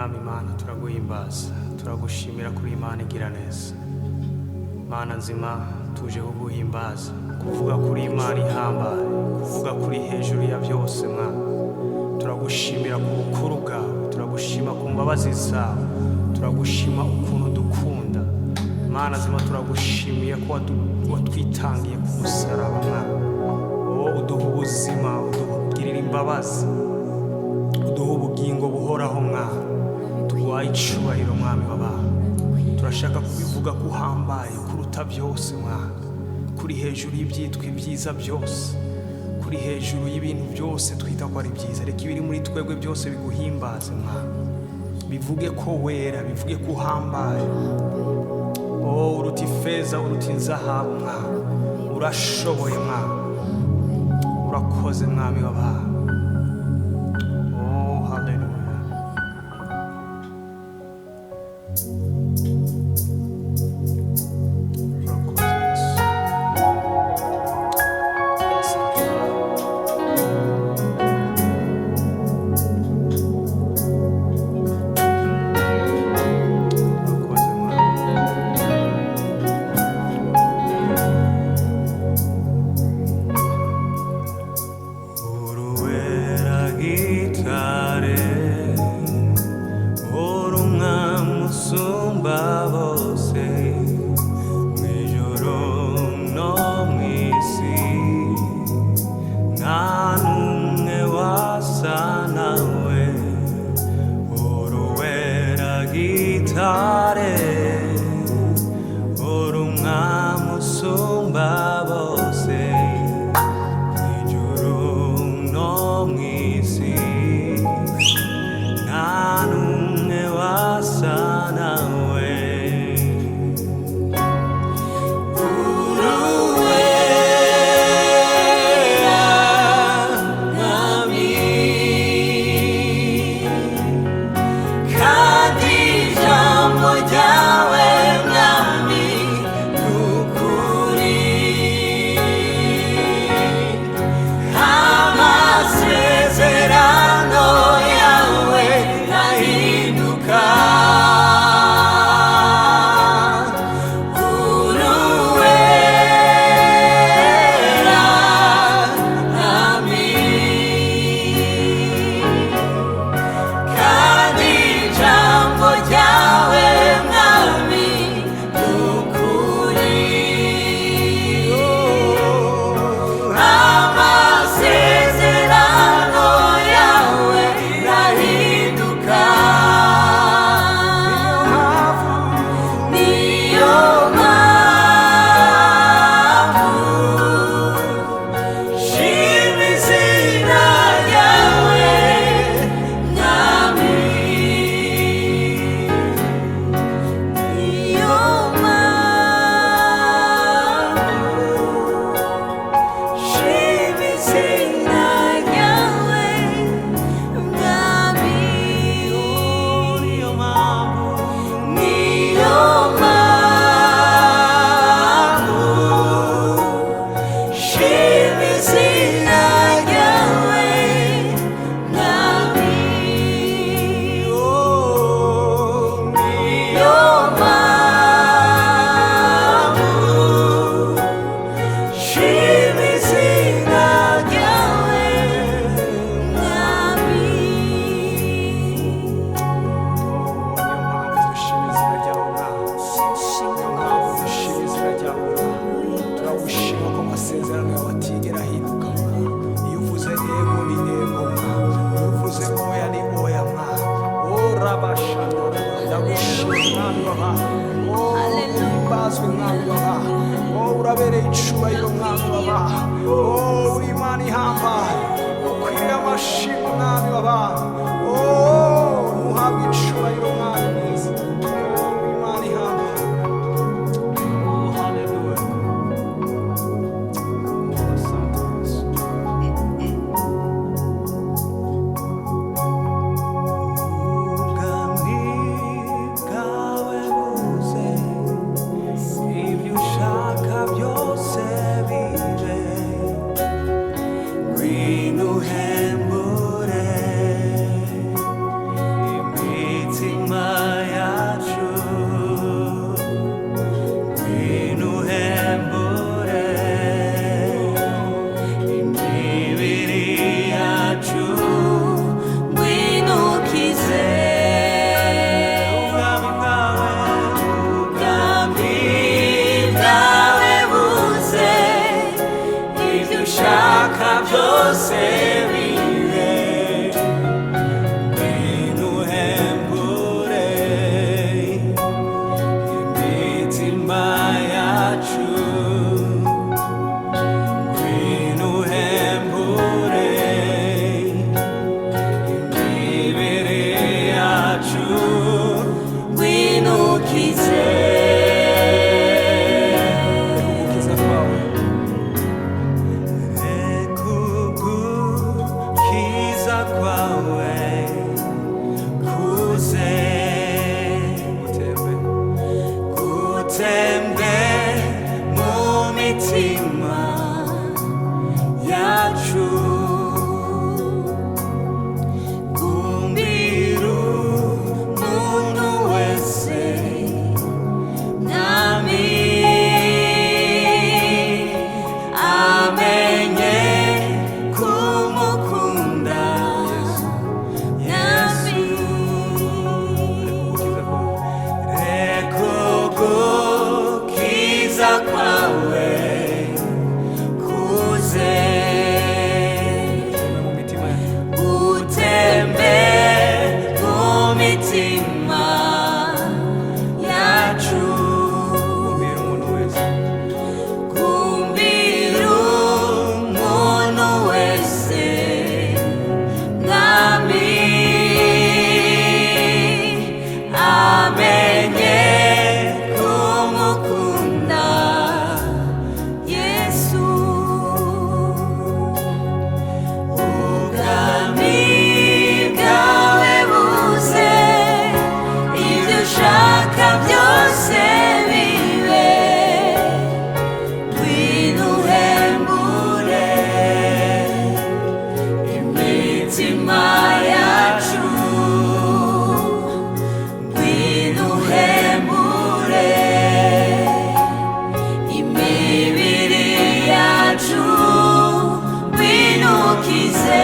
Mwami Imana, turaguhimbaza, turagushimira kuri Imana igira neza. Mana nzima, tuje kuguhimbaza, kuvuga kuri Imana ihambaye, kuvuga kuri hejuru ya byose. Mwana, turagushimira ku bukuru bwawe, turagushima ku mbabazi zawe, turagushima ukuntu dukunda. Mana nzima, turagushimiye ko watwitangiye ku musaraba. Mwana, wowe uduha ubuzima, utugirira imbabazi, uduha ubugingo buhoraho. Mwana, tuguhaye icubahiro. Mwami w'abantu, turashaka kubivuga ko uhambaye kuruta byose. Mwana, kuri hejuru y'ibyitwa ibyiza byose, kuri hejuru y'ibintu byose twita ko ari byiza. Reka ibiri muri twebwe byose biguhimbaze, mwana, bivuge ko wera, bivuge ko uhambaye. Oh, uruta ifeza, uruta inzahabu. Mwana, urashoboye. Mwana, urakoze, mwami w'abantu. Oh, haleluya. Urakoze, Yesu. Asante. Urakoze, mwami. Uruwera gitare, uri umwami usumba bose, mw'ijuru no mw'isi, nta n'umwe wasa nawe. Uruwera gitare, uri umwami usumba bose, ijuru no mw'isi, nta n'umwe wasa nawe. Uruwera mwami, kandi ijambo ryawe mwami ni ukuri. Amasezerano yawe ntahinduka. Uruwera mwami, kandi ijambo ryawe mwami ni ukuri. Amasezerano yawe ntahinduka. Niyo mpamvu shima izina ryawe mwami. Niyo mpamvu shima izina ryawe mwami. Niyo mpamvu, Niyo mpamvu shima izina ryawe mwami. Niyo mpamvu shima izina ryawe mwami. Oh, niyo mpamvu dushima izina ryawe, mwana. Niyo mpamvu dushima izina ryawe, mwana. Turagushima ko amasezerano yawe atigera ahinduka, mwana. Iyo uvuze ego ni ego, mwana. Iyo uvuze oya ni oya, mwana. Oh, rabashana, ndagushima, mwami w'abantu. Oh, uhimbazwe, mwami w'abantu. Oh, urabereye icubahiro, mwami w'abantu. Oh, uri Imana ihambaye, ukwiriye amashimwe, mwami w'abantu. Oh, ntuhabwe icubahiro, mwami mwiza. Oh, uri Imana ihambaye. Oh, haleluya. Oh, asante, Yesu. Ubwami bwawe buze, ibyo ushaka byose bibe, ngwino uhembure. Imitima yacu. Kumbira umuntu wese. Kumbira umuntu wese, Mwami, amenye kumukunda Yesu. Ubwami bwawe buze, ibyo ushaka byose bibe. Ngwino uhembure imitima yacu, ngwino uhembure imibiri yacu, ngwino ukize.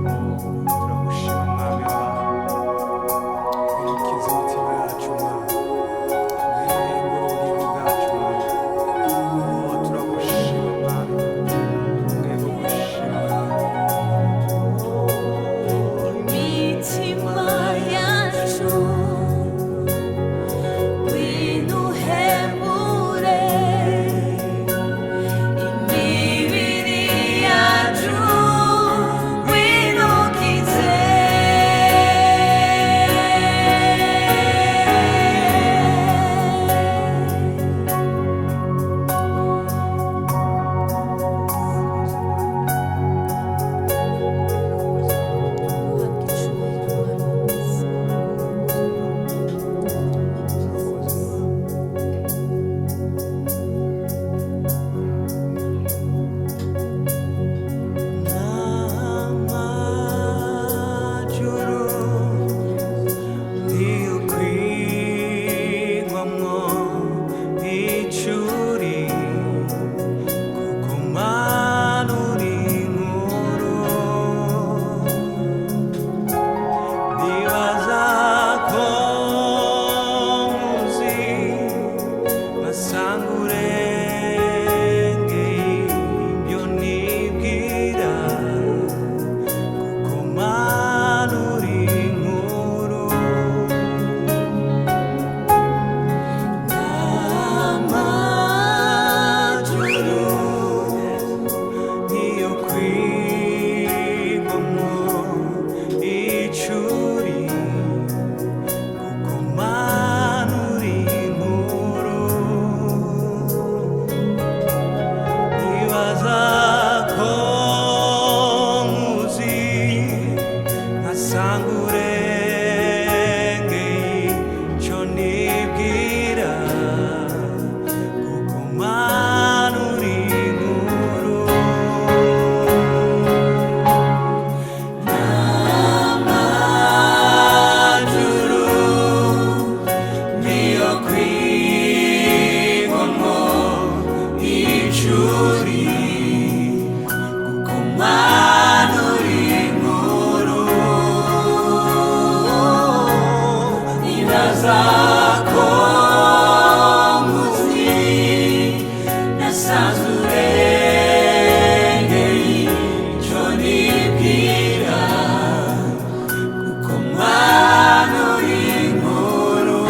Turagushima, Mwami w'abantu. Wirukize imitima yacu, Mwami. Wihembure ubugingo bwacu, Mwami. Oh, turagushima, Mwami. Twebwe gushima, Mwami. Imitima yacu, ngwino uhembure imibiri yacu, ngwino ukize. Turakoze, Mwami. N'amajuru Ntiyokwigwamwo icuri, kuko Mana uri inkuru. Nibaza ko nkuzi, ngasanga urengeye ibyo nibwira, kuko Mana uri inkuru. N'amajuru Niyo kwigwamwo icuri, kuko Mana uri inkuru. Nibaza ko nkuzi, nkasanga urengeye ico nibwira, kuko Mana uri inkuru. N'amajuru niyo kwigwamwo icuri, kuko Mana uri inkuru. Nibaza ko nkuzi, nasanze urengeye ico nibwira, kuko Mana uri inkuru.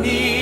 Nicyo